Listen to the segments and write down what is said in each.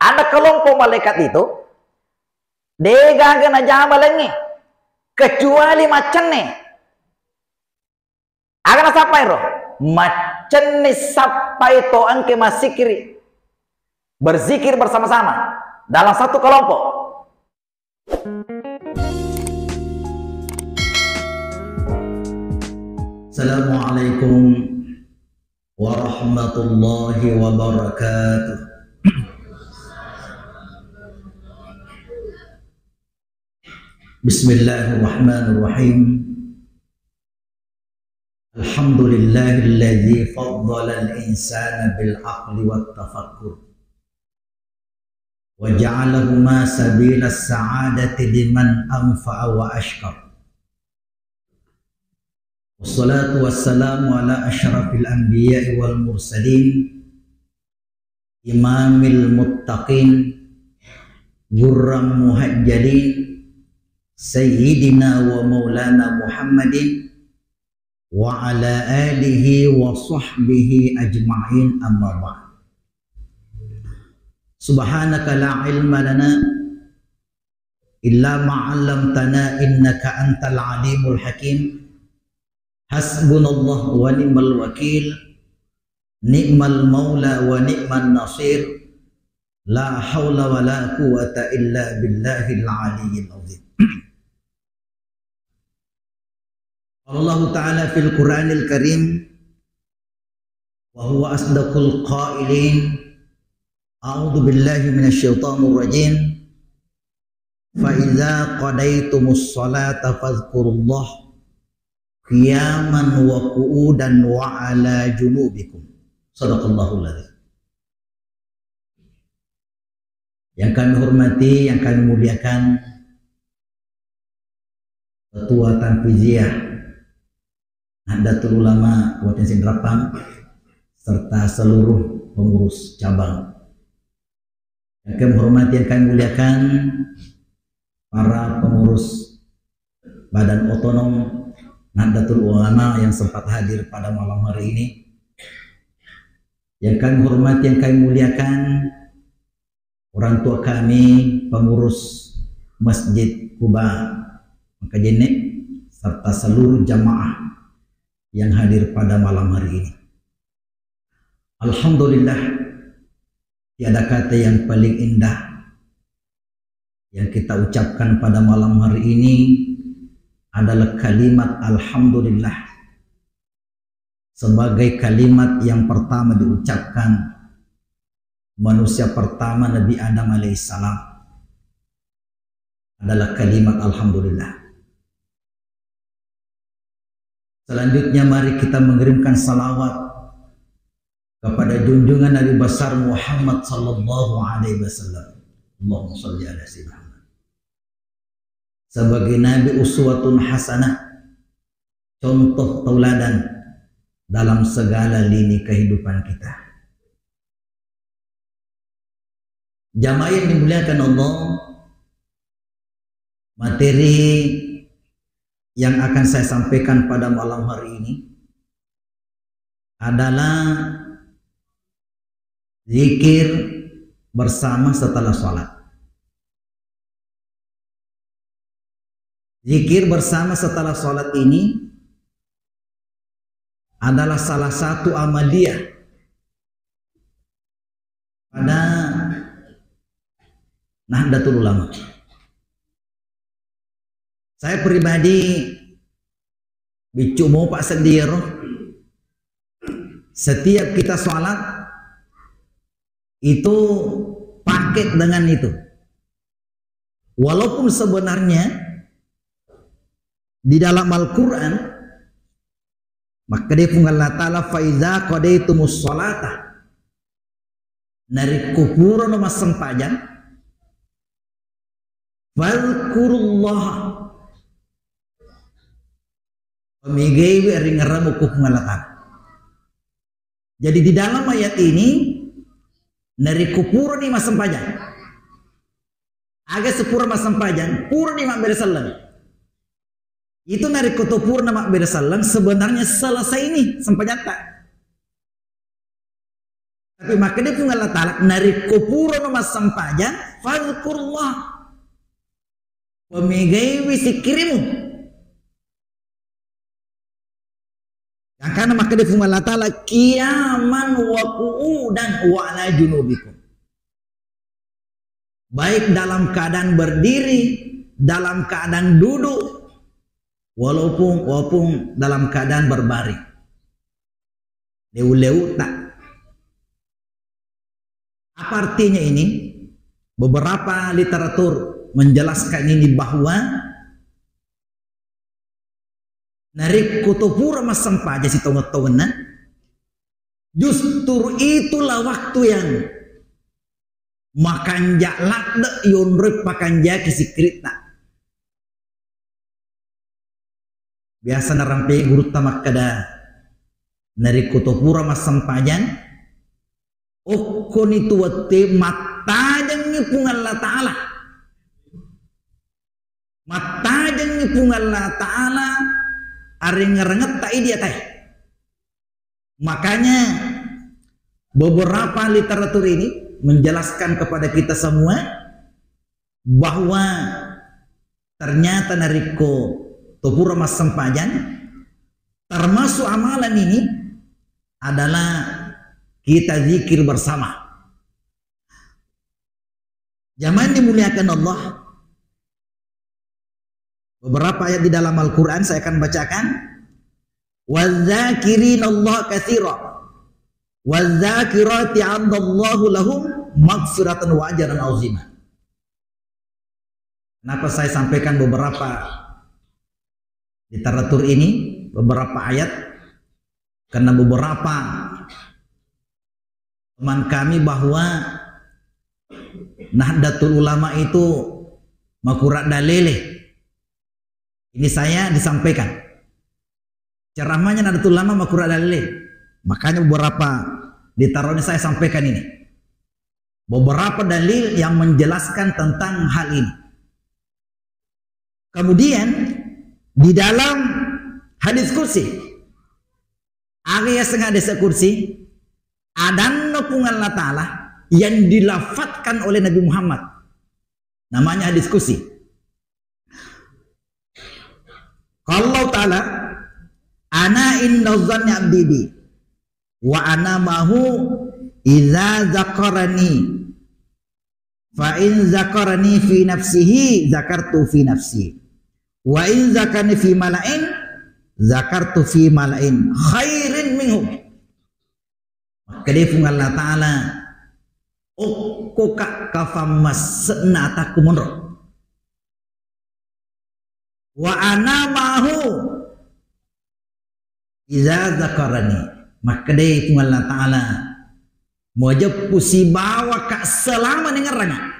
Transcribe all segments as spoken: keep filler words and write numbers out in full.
Ada kelompok malaikat itu, degaga najama lengnge, kecuali maccenne. Aga nasappai ro? Maccenne sappai to engke massikiri, berzikir bersama-sama dalam satu kelompok. Assalamualaikum warahmatullahi wabarakatuh. Bismillahirrahmanirrahim. Alhamdulillahilladzi faddalal insana bil aqli wat tafakkur. Wa ja'alahuma sabilas sa'adati liman anfa'a wa ashkar. Wassalatu wassalamu ala asyrafil anbiya'i wal mursalin, imamil muttaqin, gurram muhajjalin, sayyidina wa maulana Muhammadin, wa ala alihi wa sahbihi ajma'in, amma ba'd. Subhanaka la ilma lana illa ma 'allamtana innaka antal alimul hakim. Hasbunallah wa ni'mal wakil. Ni'mal maula wa ni'man nasir. La haula wa la quwwata illa billahil aliyyil azim. Qala Allahu ta'ala fil Qur'anil Karim, wa huwa asdaqul qailin, a'udzu billahi minasy syaithanir rajim. Fa idza qadaitumus shalata fadzkurullah qiyaman wa qu'udan wa 'ala junubikum. Shadaqallahul adzim. Yang kami hormati, yang kami muliakan, Ketua Tanfiziyah Nahdlatul Ulama Kabupaten Sidrap, serta seluruh pengurus cabang. Yang kami hormati, yang kami muliakan, para pengurus Badan Otonom Nahdlatul Ulama yang sempat hadir pada malam hari ini. Yang kami hormati, yang kami muliakan, orang tua kami, pengurus Masjid Kuba Mekajenne, serta seluruh jamaah yang hadir pada malam hari ini. Alhamdulillah, tiada kata yang paling indah yang kita ucapkan pada malam hari ini adalah kalimat alhamdulillah sebagai kalimat yang pertama diucapkan manusia pertama, Nabi Adam alaihissalam, adalah kalimat alhamdulillah. Selanjutnya, mari kita mengirimkan salawat kepada junjungan Nabi besar Muhammad sallallahu alaihi wasallam. Allahumma shalli ala sayyidina Muhammad. Sebagai Nabi uswatun hasanah, contoh tauladan dalam segala lini kehidupan kita. Jamaah yang dimuliakan Allah, materi yang akan saya sampaikan pada malam hari ini adalah zikir bersama setelah sholat. Zikir bersama setelah sholat ini adalah salah satu amaliyah pada Nahdlatul Ulama. Saya pribadi, biccu mopa sendiri, setiap kita sholat itu paket dengan itu. Walaupun sebenarnya di dalam Al-Quran, makkeda Puang Allah Ta'ala, "Fa idza qadaitumus sholata," narekko purono massempajang, "fadzkurullah," pamegaiwi aringerramu ko Puang Allah Ta'ala. Jadi di dalam ayat ini, narekko purani massempajang, aga sepura massempajang, purani mabbere selleng. Itu narekko to purana mabbere selleng, sebenarnya selesai ini sempajatta. Tapi makkeda Puang Allah Ta'ala, narekko purano massempajang, fadzkurullah. Pemegaiwi sikkirimu. Yang karena makkeda Puang Allah Ta'ala, qiyaman wa qu'udan wa ala junubikum. Baik dalam keadaan berdiri, dalam keadaan duduk, walaupun walaupun dalam keadaan berbaring. Leu-leu tak. Apa artinya ini? Beberapa literatur menjelaskan ini bahwa narekko to pura massempajang sitongeng-tongenna, justru itulah waktu yang makanja ladde yonroi pakanjaki sikkiritta. Biasa narampe gurutta makkeda, narekko to pura massempajang, okkoni tu wette mattajengngi Puang Allah Ta'ala. Mattajengngi Puang Allah Ta'ala arengerengetta idi atae. Makanya beberapa literatur ini menjelaskan kepada kita semua bahwa ternyata narekko to pura massempajang, termasuk amalan ini adalah kita zikir bersama. Jamaah yang dimuliakan Allah, beberapa ayat di dalam Al-Quran saya akan bacakan. Wadzakirinallaha katsira. Wadzakirati a'addallahu lahum maghfiratan wa ajran azima. Kenapa saya sampaikan beberapa literatur ini, beberapa ayat? Karena beberapa teman kami bahwa Nahdlatul Ulama itu makura dalele. Ini saya disampaikan. Ceramahnya Nahdlatul Ulama makura dalele. Makanya beberapa ditaruh ini saya sampaikan ini. Beberapa dalil yang menjelaskan tentang hal ini. Kemudian di dalam hadis kursi, aga yaseng hadis kursi, adanna Puang Allah Ta'ala yang dilafatkan oleh Nabi Muhammad. Namanya hadis kursi. Qala Allah Ta'ala, "Ana inda dhanni abdi bi, wa ana mahu idza dzakarani. Fa in dzakarani fi nafsihi, dzakartu fi nafsi. Wa in dzakarani fi mala'in, dzakartu fi mala'in khairin minhu." Makkedai Puang Allah Ta'ala, okkoka kafammasse'na atakku monro. Wa ana mahu idza dzakarani. Makkedai Puang Allah Ta'ala, mojeppu sibawaka selama ningerranga.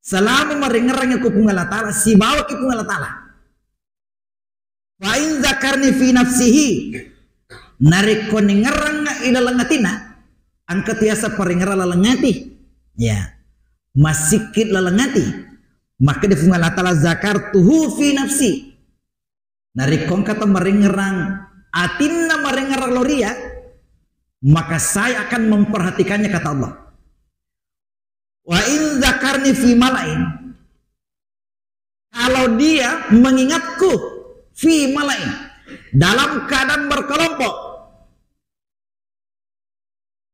Selama maringerranga ko Puang Allah Ta'ala, sibawaki Puang Allah Ta'ala. Fa in dzakarani fi nafsihi, narekko ningerranga i laleng atinna, engka tiasa paringerrang laleng ati. Ya. Massikkit laleng ati. Makkeda Puang Allah Ta'ala, dzakartuhu fi nafsi. Narekko engka to maringerrang atinna maringerrang loria, maka saya akan memperhatikannya, kata Allah. Wa in dzakarani fi mala'in, kalau dia mengingatku fi mala'in, dalam keadaan berkelompok,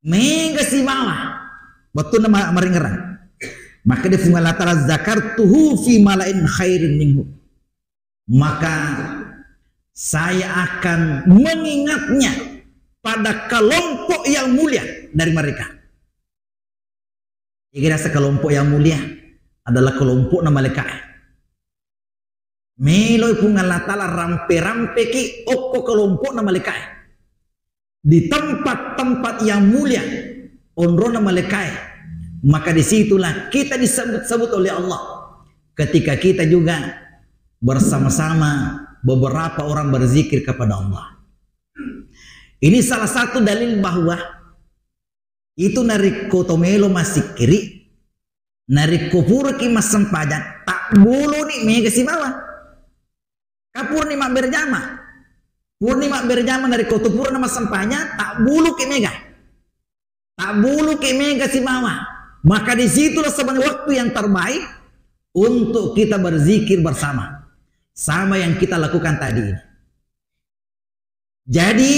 mega sibawa, wettunna ma-, maringerrang. Makkedai Puang Allah Ta'ala, dzakartuhu fi mala'in khairin minhu. Maka saya akan mengingatnya pada kelompok yang mulia dari mereka. Jadi rasa kelompok yang mulia adalah kelompokna malaika'e. Meloi Puang Allah Ta'ala rampe-rampeki okko kelompokna malaika'e. Di tempat-tempat yang mulia, onrona malaika'e, maka disitulah kita disebut-sebut oleh Allah. Ketika kita juga bersama-sama beberapa orang berzikir kepada Allah. Ini salah satu dalil bahwa itu narekko to melo massikkiri, narekko puraki massempajang, tabbuluni mega sibawa. Ka purani mabberjama. Purani mabberjama narekko to purana massempajang, tabbuluki mega. Bulu ke mega sibawa. Maka disitulah sebenarnya waktu yang terbaik untuk kita berzikir bersama. Sama yang kita lakukan tadi ini. Jadi,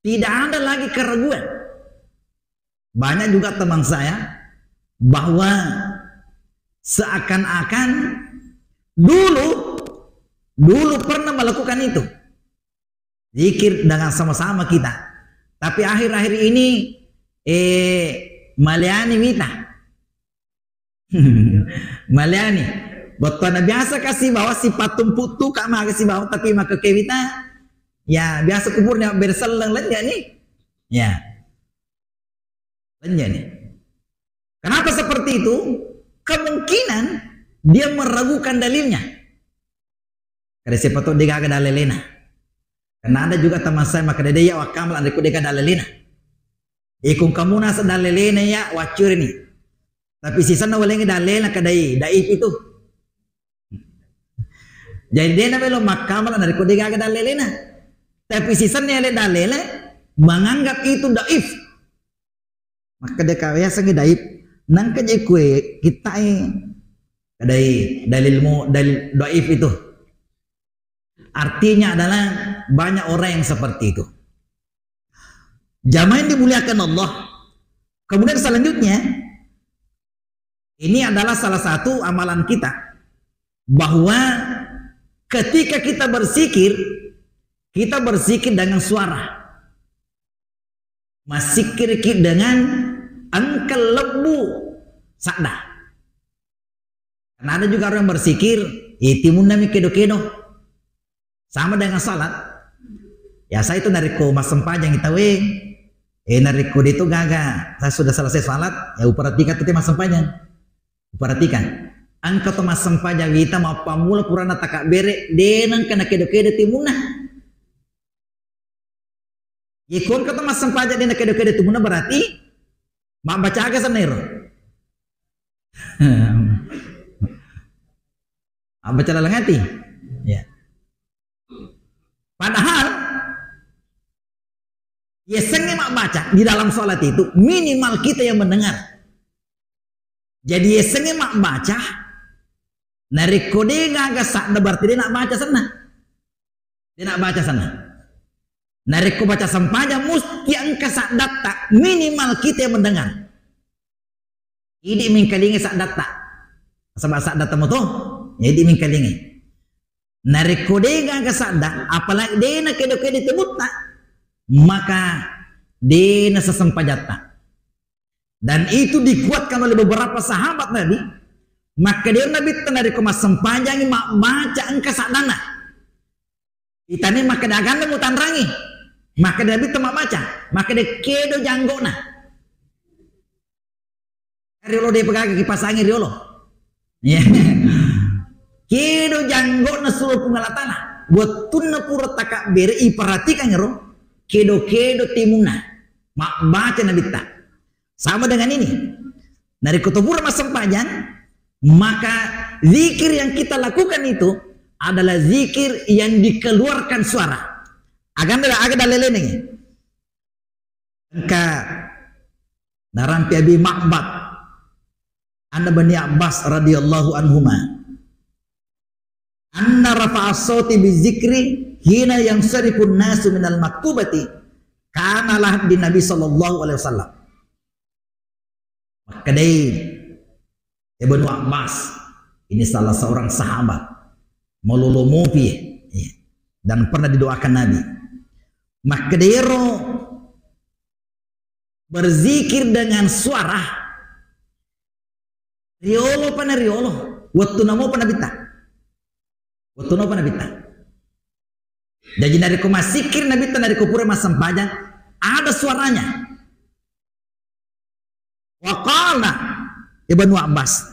tidak ada lagi keraguan. Banyak juga teman saya bahwa seakan-akan dulu, dulu pernah melakukan itu. Zikir dengan sama-sama kita. Tapi akhir-akhir ini, eh, maleani mita. Maleani. Bettuanna biasa kasi bawa sipattumpu tu ka maga sibawa, tapi maka kewita, ya, biasa kuburnya berselleng lenja ni. Ya. Lenja ni. Kenapa seperti itu? Kemungkinan dia meragukan dalilnya. Kada siapa tahu dia gaga dalilnya. Karena ada juga teman saya maka dia ya wakamal andai ku dia gaga dalilnya. Ikung kamu nasa dalilnya ya wacuri ni. Tapi sisanna walengngi dalilna kadai, daif itu. Jadi dena melo makkamala narekko de gaga dalilena. Tapi sisanna ale dalile menganggap itu daif. Maka de ka yasengngi daif. Nangka je kue kitai kadai dalilmu dalil daif itu. Artinya adalah banyak orang yang seperti itu. Jamaah yang dimuliakan Allah. Kemudian selanjutnya, ini adalah salah satu amalan kita, bahwa ketika kita berzikir, kita berzikir dengan suara. Massikkiriki dengan engka lebbu sadda. Karena ada juga orang bersikir, eh, timunna mi kedo-kedo. Sama dengan salat. Ya, saya itu narekko massempajang itawe, eh, narekko de to gaga, saya sudah selesai salat, ya, uperhatikan tu te massempajang. Uperhatikan. Engka to massempajang wita mappammula purana takabbere, de nengka nakedo-kedo timunna. Ye ko engka to massempajang de nakedo-kedo timunna, berarti mabbaca aga senna ero? Mabbaca laleng ati? Ya. Padahal yasengnge mabbaca di dalam salat itu minimal kita yang mendengar. Jadi yasengnge mabbaca, narekko de gaga sadda berarti de nabbaca senna. De nabbaca senna. Narekko baca sempajang musti engka saddatta, minimal kita yang mendengar. Idi mengkalingi saddatta. Sebab saddatta moto, ya idi mengkalingi. Narekko de gaga sadda, apalagi de nakedo-kedo tebutta, maka de nasesempajatta. Dan itu dikuatkan oleh beberapa sahabat Nabi. Makkeda Nabitta narekko massempajangi mabbaca engka saddanna. Itani makkeda aganna mutanrangi. Makkeda Nabitta mabbaca. Makkeda kedo janggona. Riolo de pegaga kipasangi riolo. Ya. Kedo janggona suro Puang Allah Ta'ala. Wettunna pura takabbere iperhatikan ro. Kedo-kedo timunna. Mabbaca Nabitta. Sama dengan ini. Narekko to pura massempajang, maka zikir yang kita lakukan itu adalah zikir yang dikeluarkan suara. Aganda aga dalelene. Engka narampe Abi Ma'bad, anna Bani Abbas radhiyallahu anhuma. Anna rafa'a sauti bizikri hina yansarifun nasu minal maktubati kana lahdi Nabi sallallahu alaihi wasallam. Makkedai Ibnu Abbas, ini salah seorang sahabat, malolo mopi, ya, dan pernah didoakan Nabi. Makkedero berzikir dengan suara riolo pana riolo, wettu namo pana Nabitta. Wettu namo pana Nabitta. Jadi narekko massikkir Nabitta, narekko pura massempajang, ada suaranya. Wa qala Ibnu Abbas,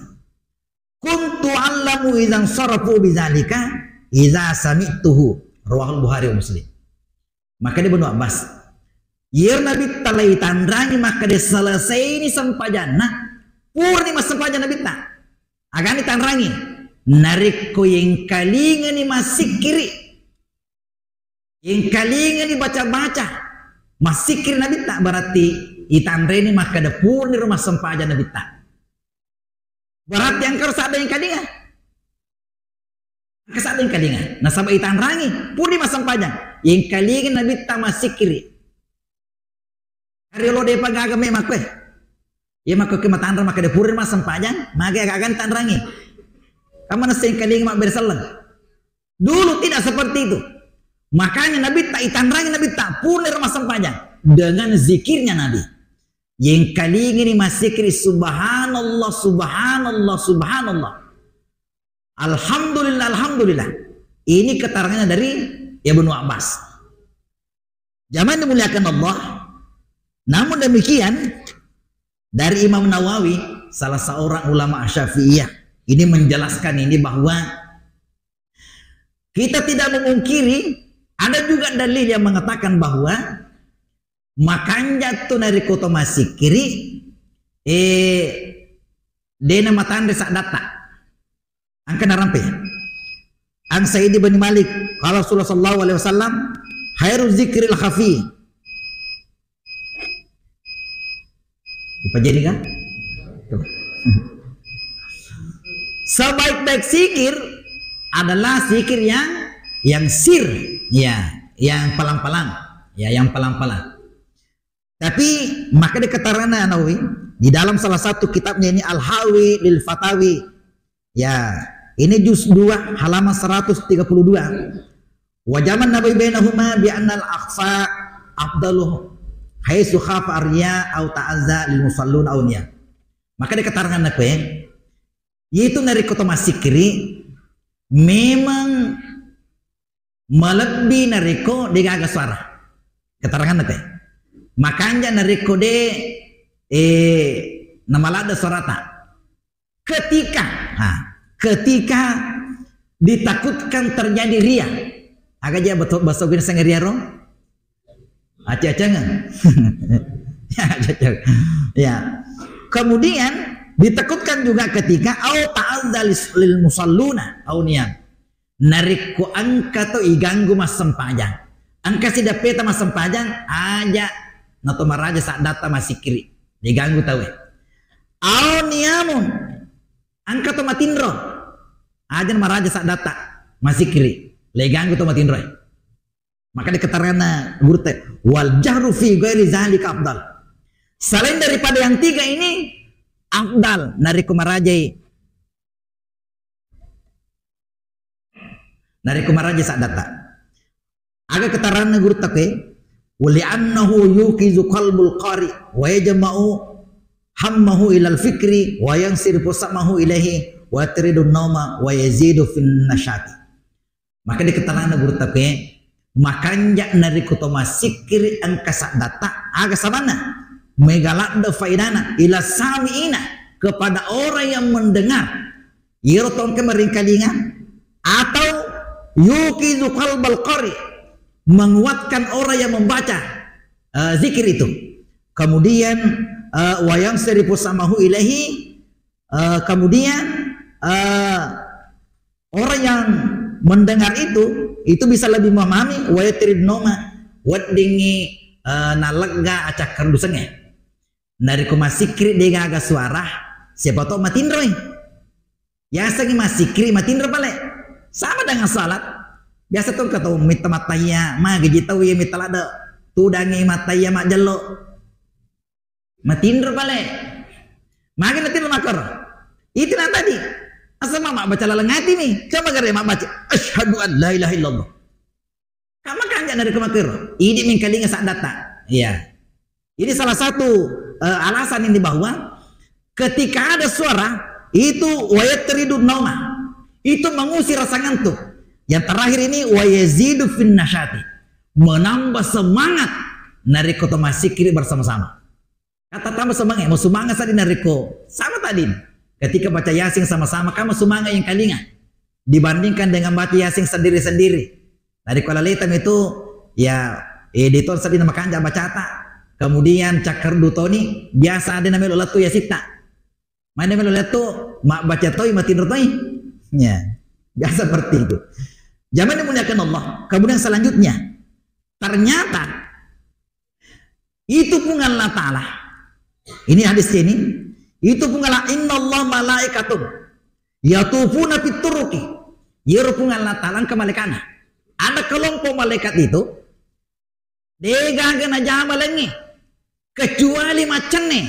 "Kuntu allamu idzan sarafu bidzalika idza sami'tuhu." Rawahul Bukhari wa Muslim. Makkeda Ibnu Abbas, iyaro Nabitta laitanrangi makkeda selesai ni sempajanna, purani massempajang Nabitta. Agani tanrangi, narekko yengkalingani massikkiri, yengkalingani baca-baca, massikkiri Nabitta, berarti Itanreni makkeda purni ro massempajang Nabitta. Berarti engka ro sadda engkalinga. Engka sadda engkalinga. Nasaba itanrangi purni massempajang. Engkalinga Nabitta massikkiri. Riolo depa gaga me makkue. Iya makkue matanra makkeda purni massempajang, mage gaga tanrangi. Kamana sengkalinga mabbere selleng. Dulu tidak seperti itu. Makanya Nabitta itanrangi Nabitta purni ro massempajang dengan zikirnya Nabi. Yengkalingini massikkiri subhanallah, subhanallah, subhanallah. Alhamdulillah, alhamdulillah. Ini keterangannya dari Ibnu Abbas. Jamaah dimuliakan Allah. Namun demikian, dari Imam Nawawi, salah seorang ulama Syafi'iyah, ini menjelaskan ini bahwa kita tidak memungkiri, ada juga dalil yang mengatakan bahwa makanja tu narekko to massikkiri, eh, dena matanre saddatta. Engka narampe. An Sa'id bin Malik, qala Rasulullah sallallahu alaihi wasallam, "Khairu zikril khafi." Dipajari kan? Tuh. Sebaik-baik zikir adalah zikir yang yang sir, ya, yang pelan-pelan, ya, yang pelan-pelan. Tapi maka dikatakan Nawawi di dalam salah satu kitabnya ini Al-Hawi lil Fatawi. Ya, ini juz dua halaman seratus tiga puluh dua. Wa jaman Nawawi bainahuma bi annal akhfa afdalu haitsu khafa ar-riya au ta'azza lil musallun au niyam. Maka dikatakan aku ya, itu narekko to massikkiri memang malebbi narekko degaga suara. Keteranganna te. Makanja narekko de, eh, namaladde suarata. Ketika, ha, ketika ditakutkan terjadi ria. Aga ja betul bahasa Inggris ria ro? Aceng-aceng. Ya, aceng-aceng. Ya. Kemudian ditakutkan juga ketika au ta'azza lis- lil musalluna au niyam. Narekko engka to iganggu massempajang, engka sidappeta massempajang, aja nato maraja saddatta massikkiri, diganggu tauwe. Au niyamun, engka to matinro, aja maraja saddatta massikkiri, leganggu to matinroe. Maka dikatakan gurutta, wal jahru fi ghairi zalika afdal. Selain daripada yang tiga ini, afdal narekko marajai Narekko maraja saddatta. Aga keteranganna gurutta ke? Wali annahu yuqizu qalbul qari wa yajma'u hammahu ilal fikri wa yansirifu sam'ahu ilaihi wa yatridun nauma wa yazidu fin nasyati. Maka diketeranganna gurutta ke, makanja narekko to massikkiri engka saddatta, aga samanna? Mega ladde faedana ila sami'ina, kepada orang yang mendengar. Iyaro tongke maringkalinga atau yuqizu qalbal qari, menguatkan orang yang membaca, eh, zikir itu. Kemudian, eh, wa yansirifu sam'ahu ilaihi, eh, kemudian, eh, orang yang mendengar itu, itu bisa lebih memahami, wa yatridun nauma, weddingngi, eh, nalegga acakkardusengnge. Narekko massikkiri degaga suara, siapa tahu matinroi. Yasengngi massikkiri matinro pale. Sama dengan salat. Biasa tu engka tau mitta mattahiyya, magi ji tau iya mitta ladde tudangngi mattahiyya majjello. Matinro pale. Magi natinro makkoro. Itu na tadi. Asal mabbaca laleng ati mi. Coba gare mabbaca asyhadu an la ilaha illallah. Kamakanja narekko makkoro, idi mengkalinga saddatta. Iya. Ini salah satu, eh, alasan ini bahwa ketika ada suara itu wa yatridun nauma, itu mengusir rasa ngantuk. Yang terakhir ini wa yazidu fin nasyati, menambah semangat narekko to massikkiri bersama-sama. Kata tambah semangat, mau semangat tadi narekko sama tadi. Ketika baca Yasin sama-sama, kamu semangat yang kalinga dibandingkan dengan baca Yasin sendiri-sendiri. Narekko laletami tu, ya, eh, diton seddi na makanja bacata. Kemudian cakkardu toni, biasa ada namelo lettu yasitta. Mana melo lettu, mabbaca toi, matinro toi. Ya, biasa seperti itu. Jamaah dimuliakan Allah. Kemudian selanjutnya, ternyata itu pun Allah Ta'ala Ini hadis ini. Itu Puang Allah, "Innallaha malaikatun yatufuna fit turuqi." Iyaro Puang Allah Ta'ala engka malaikana. Ada kelompok malaikat itu, degaga najama lengnge kecuali maccenne.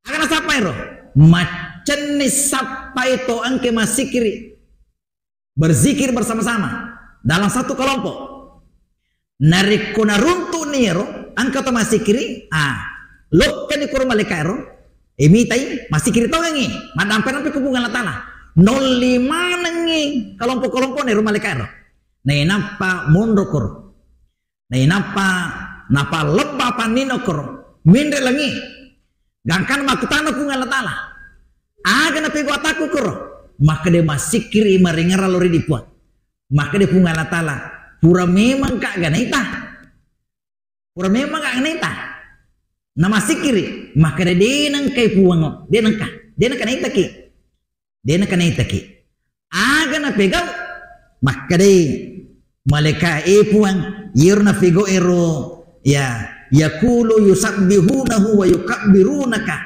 Aga nasappai ro? Maccenne sappai to engke massikiri. Berzikir bersama-sama dalam satu kelompok. Narekko naruntu'ni ero, engka to massikiri, ah, lokkani koro malaika ero, eh, mitai, massikiri tongengi, maddampe-dampe ku Puang Allah Ta'ala. Nolli manengi kelompok-kelompokna ero malaika ero. Nainappa monro koro. Nainappa napallebba pannino koro. Menre langi. Gangkan makkutana Puang Allah Ta'ala. Aga napegau atakku koro? Makkeda massikiri marengerang lao ri di Puang. Makkeda Puang Allah Ta'ala, pura memang ka ganaita. Pura memang ka ganaita. Namassikiri, makkeda de nengkai Puang, de nengka, de nengka naitaki. De nengka naitaki. Aga napegau? Makkedai malaika, e Puang, iyaro napegau ero, ya, yaqulu yusabbihunahu wa yukabbirunaka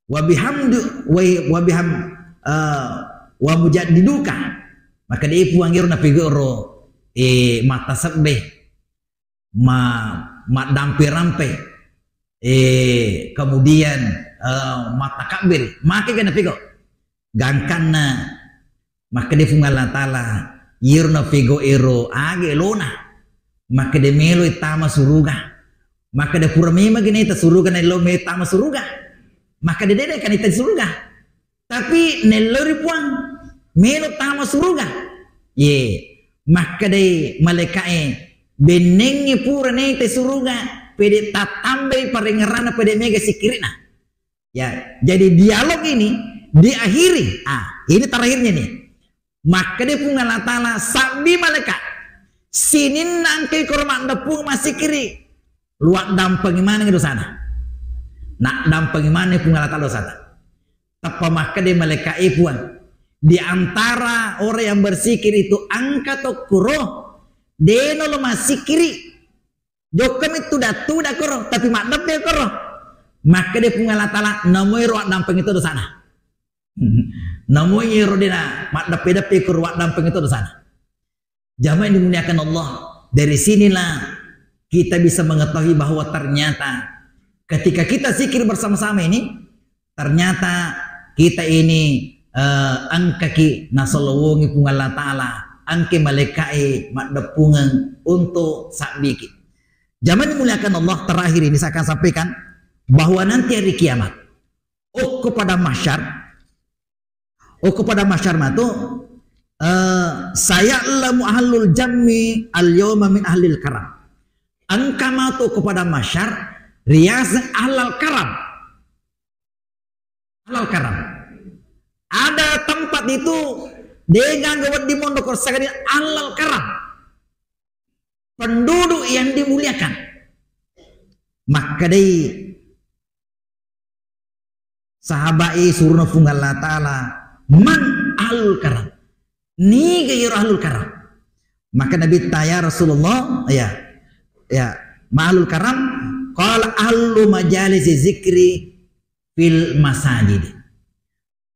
wa bihamdu wa, wa biham, eh, wa mujaddiduka. Makkeda e Puang iyaro napegau ro, eh, mattasebbe, ma, maddampe-rampe, eh, kemudian, eh, mattakabbiri. Makkega napegau? Gangkanna makkeda Puang Allah Ta'ala, iyaro napegau ero aga elona. Makkeda meloi tama suruga. Makkeda pura memang gini ta suruga na elo me tama suruga. Makkeda de nengka naita suruga. Tapi nellori Puang, melo tama suruga. Ye, makkedai malaikae, bennengngi pura naita suruga, pede tattambai parengerana pede mega sikirina. Ya, jadi dialog ini diakhiri. Ah, ini terakhirnya nih. Makkeda Puang Allah Ta'ala, sabbi malaika, sininna engkai koro maddeppung massikiri, luaddampengi maneng dosana. Naddampengi maneng Puang Allah Ta'ala dosana. Tappa makkeda malaika, e Puang, di antara orang yang bersikir itu engka tokkoro deno lo massikiri. Jokkami tuda-tuda koro, tapi maddeppe koro. Makkeda Puang Allah Ta'ala, namoi ro addampeng itu dosana. Namoi ro dena maddeppe-deppe koro addampeng itu dosana. Jamaah yang dimuliakan Allah, dari sinilah kita bisa mengetahui bahwa ternyata ketika kita zikir bersama-sama ini, ternyata kita ini, eh, engkaki nasolowongi Puang Allah Ta'ala, engke malaikae maddeppungeng untuk sabbiki. Jamaah dimuliakan Allah, terakhir ini saya akan sampaikan bahwa nanti hari kiamat, okko pada mahsyar, okko pada mahsyar matu, eh, saya'lamu ahlul jammi al-yawma min ahlil karam. Engka matu okko pada mahsyar, riaseng ahlal karam. Ahlal karam. Ada tempat itu, degaga wedding monro ko sagadi ahlal karam. Penduduk yang dimuliakan. Makkedai sahabai suruna Puang Allah Ta'ala, "Man ahlul karam?" Niga iyaro ahlul karam? Maka Nabitta, "Ya Rasulullah, ya, ya, ma ahlul karam?" Qala, "Ahlu majalisi zikri fil masajid."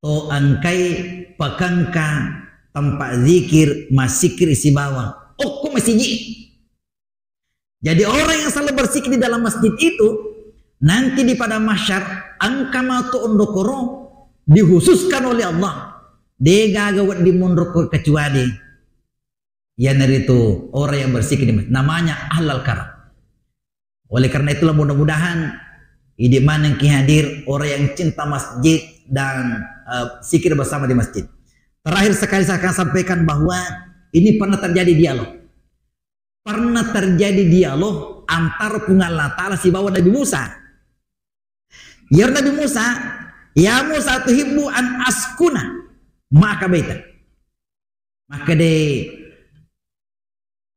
To engkai pakengka tempat zikir, massikir sibawa okko masigi. Jadi orang yang selalu berzikir di dalam masjid itu, nanti di padang mahsyar, engka matu onrokoro dikhususkan oleh Allah. Degaga wedding monroko kecuali iyanaritu orang yang berzikir di masjid. Namanya ahlal karam. Oleh karena itulah mudah-mudahan idi manengki hadir orang yang cinta masjid dan, eh, zikir bersama di masjid. Terakhir sekali saya akan sampaikan bahwa ini pernah terjadi dialog. Pernah terjadi dialog antara Puang Allah Ta'ala sibawa Nabi Musa. Ya Nabi Musa, "Ya Musa, tuhibbu an askuna ma'aka baita?" Makkeda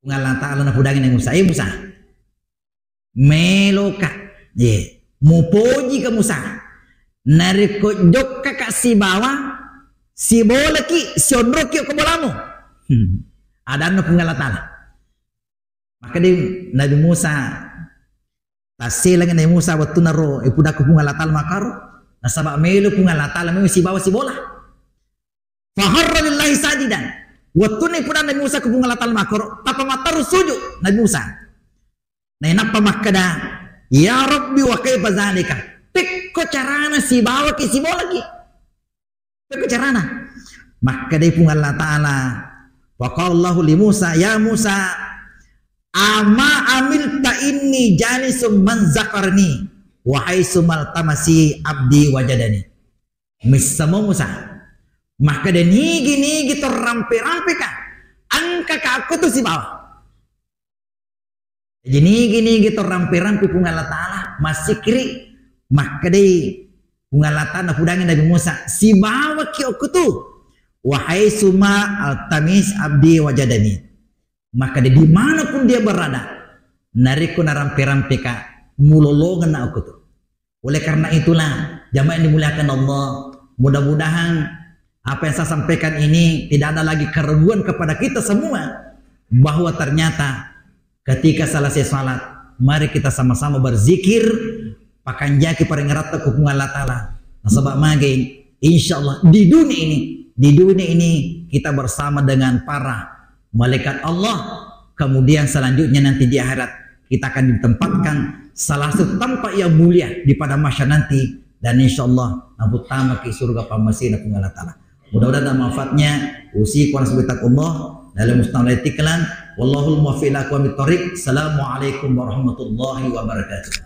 Puang Allah Ta'ala napudangi Nabi Musa, "Eh Musa, meloka, ye, mupoji ka Musa, narekko jokkaka sibawa, sibolaki, sionroki ko bolamu." Hmm. Adanna Puang Allah Ta'ala. Makkeda Nabi Musa, Asselengi Nabi Musa wettunna ro ipudakku Puang Allah Ta'ala makkoro, nasaba melo Puang Allah Ta'ala melo sibawa sibola. Faharra lillahi sajidan. Wettunna ipudang Nabi Musa ku Puang Allah Ta'ala makkoro, tappa matteru suju Nabi Musa. Nainappa makkeda, "Ya Rabbi, wa kaifa zalika?" Pekko carana sibawaki sibolaki? Pekko carana? Makkedai Puang Allah Ta'ala, wa qala Allahu li Musa, "Ya Musa, ama amilta inni jalisum man zakarni, wa haitsu maltamasi abdi wajadani." Missamo Musa. Makkeda nigi-nigi to rampe-rampeka, engkaka okkotu sibawa. Jadi nigi-nigi to rampe-rampe Puang Allah Ta'ala, massikiri, makkedai Puang Allah Ta'ala napudangi Nabi Musa, sibawaki okkotu. Wa haitsu maltamis abdi wajadani. Maka di dimanapun dia berada, narekko narampe-rampeka, mulolongenna okkotu. Oleh karena itulah, jamaah yang dimuliakan Allah, mudah-mudahan apa yang saya sampaikan ini tidak ada lagi keraguan kepada kita semua bahwa ternyata ketika selesai salat, mari kita sama-sama berzikir, pakanjaki paringeratta ku Puang Allah Ta'ala. Nasaba magi, insya Allah di dunia ini, di dunia ini kita bersama dengan para malaikat Allah. Kemudian selanjutnya nanti di akhirat kita akan ditempatkan salah satu tempat yang mulia di padang mahsyar nanti, dan insya Allah naputtama ki surga pammasena Puang Allah Ta'ala. Mudah-mudahan ada manfaatnya. Usikum wa nafsi bitaqwallah. Dalam mustamala tiklan. Wallahul muwaffiq ila aqwamit thariq. Assalamualaikum warahmatullahi wabarakatuh.